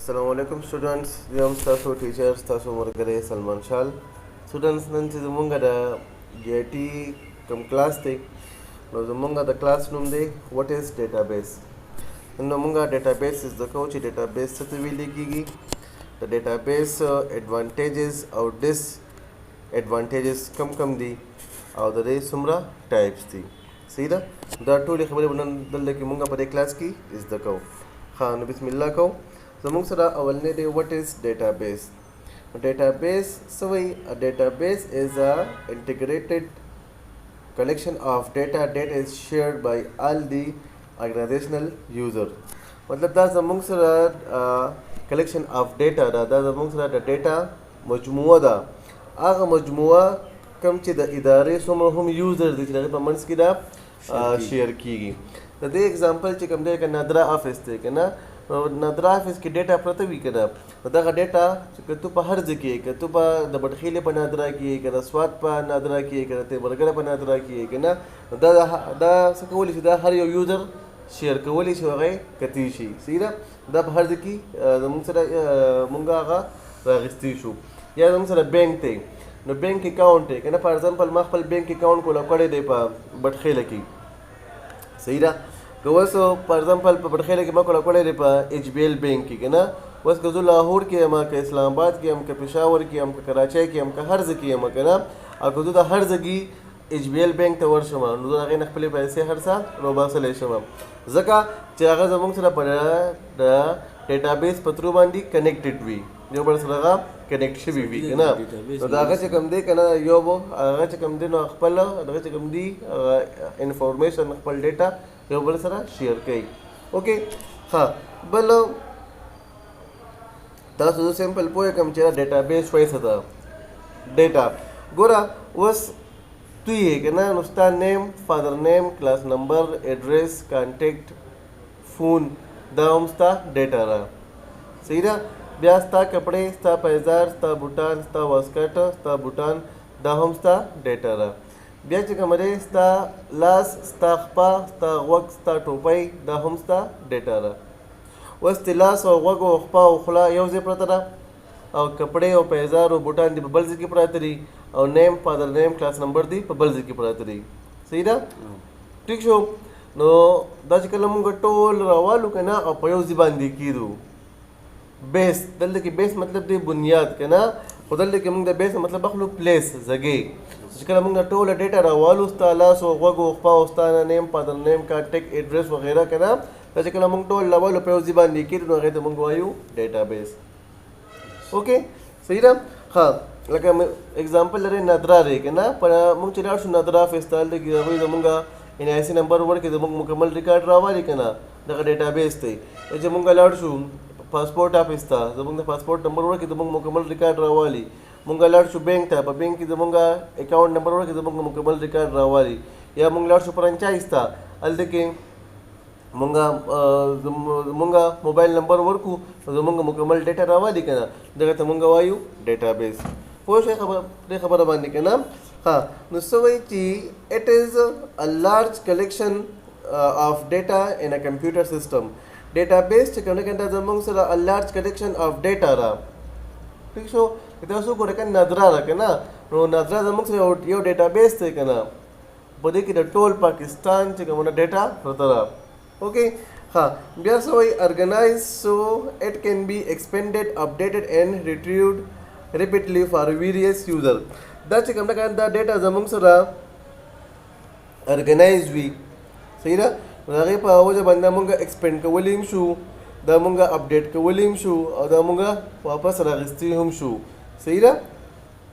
السلام علیکم سټوډنټس، زه یم ستاسو ټیچر، ستاسو ملګری سلمان شال. سټوډنټس، نن چې زمونږ د جی آی ټي کوم کلاس دی، نو زمونږ د کلاس نوم دی وټ از ډیټابیس. نن مونږ ډیټابیس زده کوو چې ډیټابیس څه ته ویل کېږي، د ډیټابیس اډوانټیجز او ډس اډوانټیجز کم کم دي او د دې څومره ټایپس دي. صحیح ده؟ دا ټولې خبرې به نن دلته کې مونږ په دې کلاس کې زده کوو. ښه، نو بسم الله کوو. زموږ سره اولنی دی وټ از ډیټابیس. ډیټابیس څه وایي؟ A database is a integrated collection of data that is shared by all the organizational user. مطلب دا زموږ سره collection of data ده، دا زموږ سره د ډیټا مجموعه ده، هغه مجموعه کوم چې د ادارې څومره هم یوزر دي چې د هغې په منځ کې دا شیر کیږي. د دې اگزامپل چې کوم دی که نادرا آفس دی که نه، نو نادرا آفس کې ډیټا پرته وي که نه، نو دغه ډیټا چې که ته په هر ځای کې، که ته په د بټخېلې په نادرا کې یې، که د سوات په نادرا کې یې، که د تیمرګړه په نادرا کې یې که نه، نو دا دا څه کولی شي؟ دا هر یو یوزر شیر کولی شي، هغه یې کتی شي. صحیح ده؟ دا په هر ځای کې زموږ سره مونږ هغه راغیستی شو. یا زموږ سره بانک دی، نو بانک اکاونټ دی که نه. فار ایگزامپل ما خپل بانک اکاونټ کولاو کړی دی په بټخېله کې. صحیح ده؟ که اوس فار ایگزامپل په بټخېله کې ما کولاو کړی دی په ایچ بي ایل بانک کې که نه، اوس که زه لاهور کې یم، که اسلام آباد کې یم، که پېښور کې یم، که کراچۍ کې یم، که هر ځای کې یم که نه، او که زه د هر ځای ایچ بي ایل بانک ته ورشم، نو زه هغې نه خپلې پیسې هر څه روباسلی شم، ځکه چې هغه زموږ سره په د ډیټابیس په ترو باندې کنیکټډ وي، یو بل سره هغه کنیکټ شوي وي که نه. نو د هغه چې کوم دی که نه، یو هغه چې کوم دی، نو خپل دغه چې کوم دی انفارمیشن، خپل ډیټا یو بل سره شیر کوي. اوکې، ها، بل تاسو زه سمپل پوه کوم چې ډیټابیس وایي څه ده. ډیټا ګوره، اوس تو یې که نه، نو ستا نیم، فادر نیم، کلاس نمبر، ایډریس، کانټیکټ، فون، دا هم ستا ډیټا ده. صحیح ده؟ بیا ستا کپړې، ستا پیزار، ستا بوټان، ستا واسکټ، ستا بوټان، دا هم ستا ډیټا ده. بیا چې کوم دی، ستا لاس، ستا خپه، ستا غوږ، ستا ټوپۍ، دا هم ستا ډیټا ده. اوس چې لاس او غوږ او خپه او خوله یو ځای پرته ده، او کپړې او پیزار او بوټان دي په بل ځای کې پراته دي، او نیم، فادر نیم، کلاس نمبر دی په بل ځای کې پراته دي. صحیح ده؟ ټیک شو. نو دا چې کله مونږ ټول راوالو که نه او په یو ځای باندې کیدو، بیس، دلته کې بیس مطلب دی بنیاد که نه، خو دلته کې مونږ د بیس مطلب اخلو پلیس، ځګې. چې کله مونږ ټوله ډیټا راوالو، ستا لاس او غوږ او خپه او ستا نیم، فادر نیم، کانټیکټ، ایډریس وغیرہ که نه، دا چې کله مونږ ټول راوالو په یو ځای باندې کیدو، نو هغې ته مونږ وایو ډیټا بیس. اوکې، صحیح ده؟ ها، لکه اگزامپل لري نادرا دی که نه، په مونږ چې لاړ شو نادرا آفس ته، هلته کې هغوی زمونږ ان آی سي نمبر ورکړي، زمونږ مکمل ریکارډ راوالي که نه، دغه ډیټابیس دی. چې مونږ لاړ شو پاسپورټ آفس ته، زمونږ د پاسپورټ نمبر ورکړي، زمونږ مکمل ریکارډ راوالي. مونږ لاړ شو بانک ته، په بانک کې زمونږ اکاونټ نمبر ورکړي، زمونږ مکمل ریکارډ راوالي. یا مونږ لاړ شو فرانچایز ته، هلته کې مونږ موبایل نمبر ورکو، زمونږ مکمل ډیټا راوالي که نه، دغه ته مونږ وایو ډیټابیس. پوه شوې خبره دې خبره باندې که نه؟ ها، نو څه وایي چې it is a large collection of data in a computer system. Database چې کوم نه، زمونږ سره a large collection of data را. ټیک شو؟ که تاسو ګورئ که نادرا ده که نه، نو نادرا زمونږ سره یو ډیټابیس دی که نه، په دې کې د ټول پاکستان چې کومه ډیټا پرته ده. اوکې، ها، بیا څه وایي؟ Organized so it can be expanded, updated and retrieved repeatedly for various user. دا چې کوم نه، دا ډیټا زمونږ سره ارګنایز وي. صحیح ده؟ نو د هغې په وجه باندې مونږ ایکسپینډ کولی هم شو، دا مونږ اپډیټ کولی هم شو، او دا مونږ واپس راغیستی هم شو. صحیح ده؟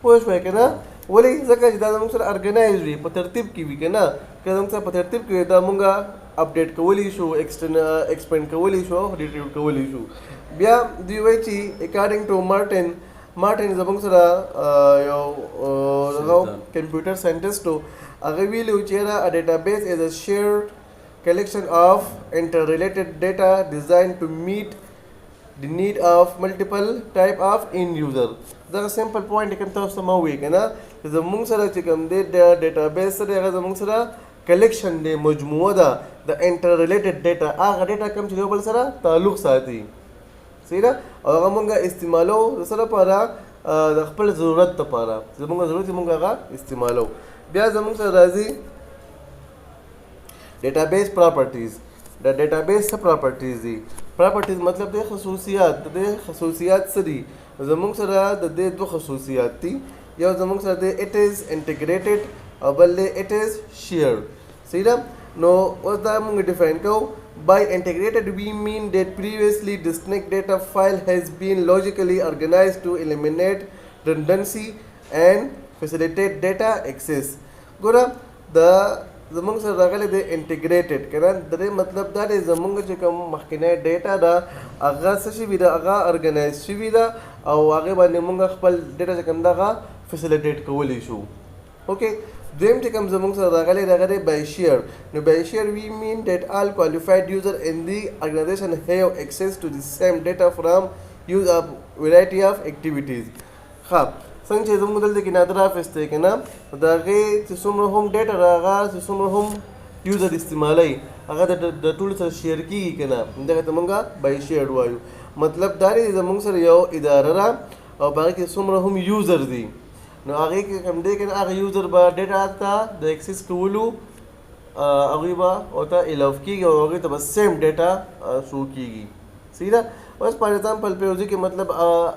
پوه شوې که نه؟ ولې؟ ځکه چې دا زموږ سره ارګنایز وي، په ترتیب کې وي که نه. که زموږ سره په ترتیب کې وي، دا مونږ اپډیټ کولی شو، ایکسپینډ کولی شو، ریټریو کولی شو. بیا دوی وایي چې اکارډینګ ټو مارټن، مارټن زموږ سره یو دغه کمپیوټر ساینټسټ و، هغه ویلي و چې یاره a database is a shared collection of interrelated data designed to meet the need of multiple type of end user. دغه سمپل پوینټ کوم تاسو ته ما وویل که نه، زموږ سره چې کوم دی د ډیټابیس سره، هغه زموږ سره کلیکشن دی، مجموعه ده د انټر ریلیټډ ډیټا، هغه ډیټا کوم چې یو بل سره تعلق ساتي. صحیح ده. او هغه مونږ استعمالو د څه لپاره؟ د خپل ضرورت لپاره، زمونږ ضرورت مونږ هغه استعمالو. بیا زمونږ سره راځي ډیټابیس پراپرټیز. د ډیټابیس څه پراپرټیز دي؟ پراپرټیز مطلب د خصوصیات. د دې خصوصیات څه دي؟ زمونږ سره د دې دوه خصوصیات دي. یو زمونږ سره د اټ از انټیګریټډ او بل دی اټ از شیئرډ. صحیح ده. نو اوس دا مونږ ډیفاین کوو. By integrated we mean that previously distinct data file has been logically organized to eliminate redundancy and facilitate data access. ګوره د زمونږ سره راغلی دی انټیګریټډ که نه، د دې مطلب دا دی زمونږ چې کوم مخکنی ډیټا ده هغه څه شوي ده، هغه ارګنایز شوي ده او هغې باندې مونږ خپل ډیټا چې کوم ده هغه فیسیلیټیټ کولی شو. اوکې، دویم چې کوم زمونږ سره راغلی دی هغه دی بای شیر. نو by share we mean that all qualified user in the organization have access to the same data from use of variety of activities. ښه، څنګه چې زموږ دلته کې نادر آفس دی که نه، د هغې چې څومره هم ډیټا ده هغه چې څومره هم یوزر استعمالوي هغه د ټولو سره شیر کېږي که نه، دغه ته مونږ بای شیر وایو. مطلب دا دی زموږ سره یو اداره ده او په هغې کې څومره هم یوزر دي، نو هغې کې کوم دی که نه هغه یوزر به ډیټا ته د اکسس کولو هغوی به ورته الاو کېږي او هغوی ته به سیم ډیټا شو کېږي. صحیح ده. اوس فار ایگزامپل په یو ځای کې مطلب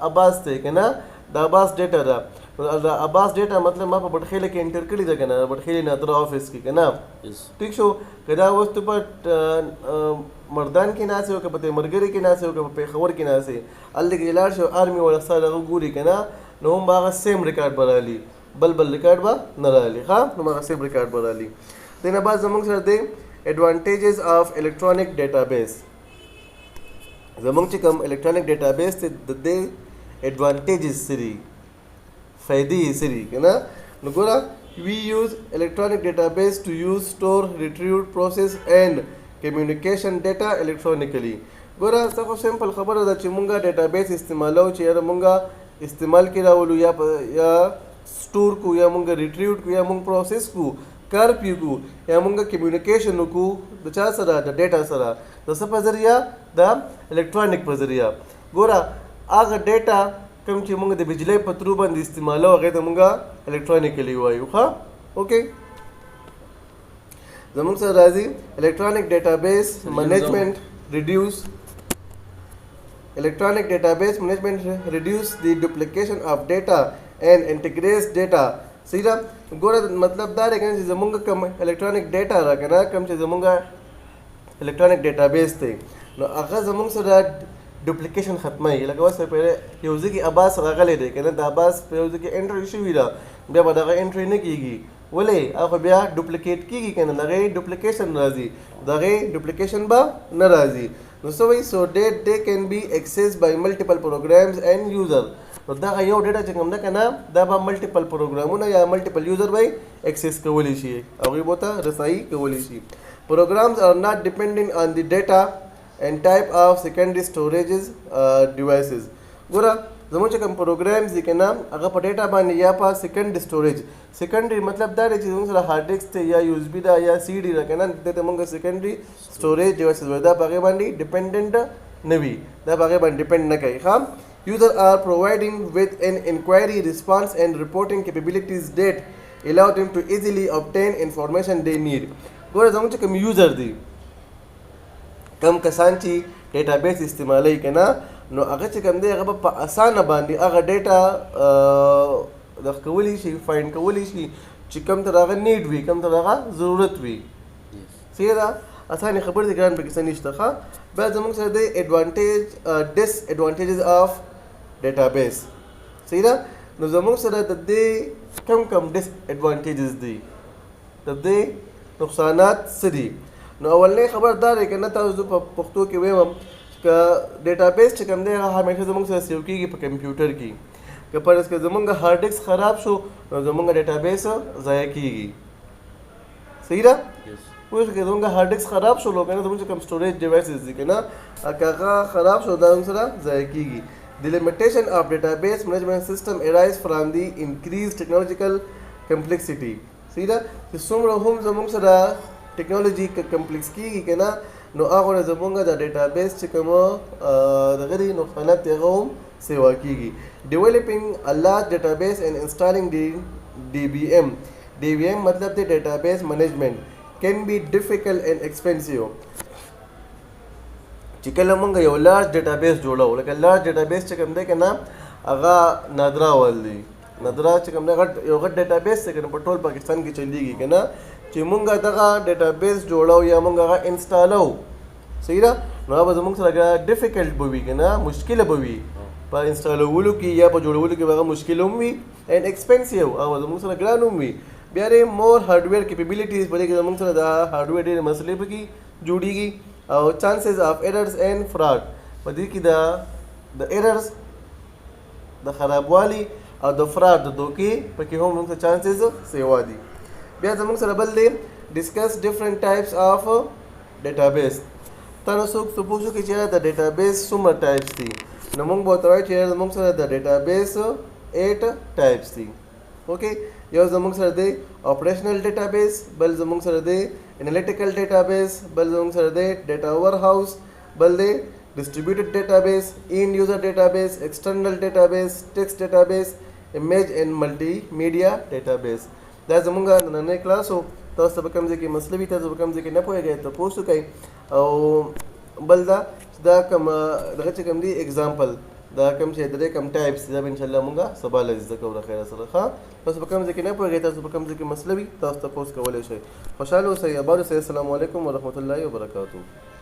عباس دی که نه، د عباس ډیټا ده، د عباس ډیټا مطلب ما په بټخېله کې انټر کړې ده که نه، د بټخېلې نادره آفس کې که نه، ټیک شو. که دا اوس ته په مردان کې ناست یې او که په تیمرګري کې ناست یې او که په پېښور کې ناست یې، هلته کې لاړ شې او آرمي والا ستا دغه ګوري که نه، نو هم به هغه سیم ریکارډ به رالي، بل بل ریکارډ به نه رالي. ښه، نو هغه سیم ریکارډ به رالي. دې نه بعد زموږ سره دی ایډوانټیجز اف الکترونیک ډیټابیس. زموږ چې کوم الکترونیک ډیټابیس دی د دې ایډوانټیجز څه دي، فایدې یې څه دي که نه. نو ګوره we use electronic database to use, store, retrieve, process and communication data electronically. ګوره څه خو سمپل خبره ده چې مونږ ډیټابیس استعمالو چې یاره مونږ استعمال کې راولو یا یا سټور کو یا مونږ ریټریو کو یا مونږ پروسس کو، کار پی کو یا مونږ کمیونیکیشن وکړو د چا سره، د ډیټا سره، د څه په ذریعه، د الکترونیک په ذریعه. ګوره هغه ډیټا کوم چې مونږ د بجلۍ په ترو باندې استعمالو هغې ته مونږ الکترونیکلی وایو. ښه، اوکې، زمونږ سره راځي الکترونیک ډیټابیس منیجمنټ ریډیوس. Electronic database management reduce the duplication of data and integrates data. صحیح ده. ګوره مطلب دا دی که نه چې زمونږ کوم الکترونیک ډیټا ده که نه، کوم چې زمونږ الکترونیک ډیټابیس دی، نو هغه زمونږ سره ډوپلیکیشن ختموي. لکه اوس په یو ځای کې عباس راغلی دی که نه، د عباس په یو ځای کې انټري شوې ده، بیا به دغه انټري نه کېږي. ولې؟ هغه خو بیا ډوپلیکیټ کېږي که نه، د هغې ډوپلیکیشن راځي، د هغې ډوپلیکیشن به نه راځي. نو څه وایي؟ So that they can be access by multiple programs and user. نو دغه یو ډیټا چې کوم ده که نه، دا به ملټیپل پروګرامونه یا ملټیپل یوزر به اکسس کولی شي، هغوی به ورته رسایي کولی شي. Programs are not depending on the data and type of secondary storages devices. ګوره زموږ چې کوم پروګرامز دي که نه، هغه په ډیټا باندې یا په سیکنډري سټوریج، سیکنډري مطلب دا دی چې زموږ سره هارډ ډیسک دی یا یو اس بي ده یا سی ډي ده که نه، دې ته موږ سیکنډري سټوریج ډیوایسز وایو. دا په هغې باندې ډیپینډنټ نه وي، دا په هغې باندې ډیپینډ نه کوي. ښه، user are providing with an inquiry, response and reporting capabilities that allow them to easily obtain information they need. ګوره زموږ چې کوم یوزر دی، کوم کسان چې ډیټابیس استعمالوي که نه، نو هغه چې کوم دی هغه به په اسانه باندې هغه ډیټا د کولی شي، فایند کولی شي چې کوم ته هغه نیډ وي، کوم ته هغه ضرورت وي. صحیح ده، اسانې خبرې دي، ګران پکې څه نشته. ښه، بیا زموږ سره دی ایډوانټیج ډس ایډوانټیجز اف ډیټابیس. صحیح ده. نو زموږ سره د دې کم کم ډس ایډوانټیجز دي، د دې نقصانات څه دي؟ نو اولنۍ خبر دا دی که نه، تاسو زه په پښتو کې وایم که ډیټابیس چې کوم دی هغه همیشه زموږ سره سیو کېږي په کمپیوټر کې. که فرض که زموږ هارډ ډیسک خراب شو نو زموږ ډیټابیس ضایع کېږي. صحیح ده؟ پوه شو که زموږ هارډ ډیسک خراب شو نو که نه زموږ چې کوم سټوریج ډیوایسز دي که نه، که هغه خراب شو دا زموږ سره ضایع کېږي. The limitation of database management system arise from the increased technological complexity. صحیح ده، چې څومره هم زموږ سره ټکنالوژي کمپلیکس کېږي که نه، نو هغه نه زمونږ د ډیټابیس چې کوم دغه دي نقصانات دي هغه هم سیوا کیږي. ډیولپینګ ا لارج ډیټابیس اینډ انسټالینګ ډي ډي بي ایم، ډي بي ایم مطلب دی ډیټابیس منیجمنټ، can be difficult and expensive. چې کله مونږ یو لارج ډیټابیس جوړو، لکه لارج ډیټابیس چې کوم دی که نه، هغه نادرا وال دی، نادرا چې کوم دی غټ یو غټ ډیټابیس دی که نه، په ټول پاکستان کې چلیږي که نه. چې مونږ دغه ډیټابیس جوړو یا مونږ هغه انسټالو، صحیح ده، نو هغه به زمونږ سره ډیفیکلټ به وي که نه، مشکله به وي په انسټالولو کې یا په جوړولو کې به هغه مشکل هم وي، اینډ ایکسپنسیو، هغه به زمونږ سره ګران هم وي. بیا دې مور هارډویر کیپیبিলিټیز، په دې کې زمونږ سره د هارډویر ډېرې مسلې پکې جوړیږي، او چانسز اف ایررز اینډ فراډ، په دې کې د ایررز د خرابوالي او د فراډ د دوکې پکې هم موږ ته چانسز سیوا دي. بیا زموږ سره بل دی ډسکس ډیفرنٹ ټایپس اف ډیټابیس. تاسو څوک تپوس وکړي چې د ډیټابیس څومره ټایپس دي، نو موږ به ورته وایو چې زموږ سره د ډیټابیس 8 ټایپس دي. اوکې، یو زموږ سره دی اپریشنل ډیټابیس، بل زموږ سره دی انالیټیکل ډیټابیس، بل زموږ سره دی ډیټا ور هاوس، بل دی distributed database, end user database, external database, text database, image and multimedia database. دا زمونږ نننی کلاس و. تاسو ته به کوم ځای کې مسله وي، تاسو به کوم ځای کې نه پوهېږئ، تپوس وکړئ. او بل دا چې دا کوم دغه چې کوم دی اگزامپل، دا کوم چې د دې کوم ټایپس، دا به انشاءالله مونږ سبا له زده کوو له خیره سره. ښه، تاسو به کوم ځای کې نه پوهېږئ، تاسو به کوم ځای کې مسله وي، تاسو تپوس کولی شئ. خوشحاله اوسئ، اباد اوسئ. السلام علیکم ورحمة الله وبرکاتہ.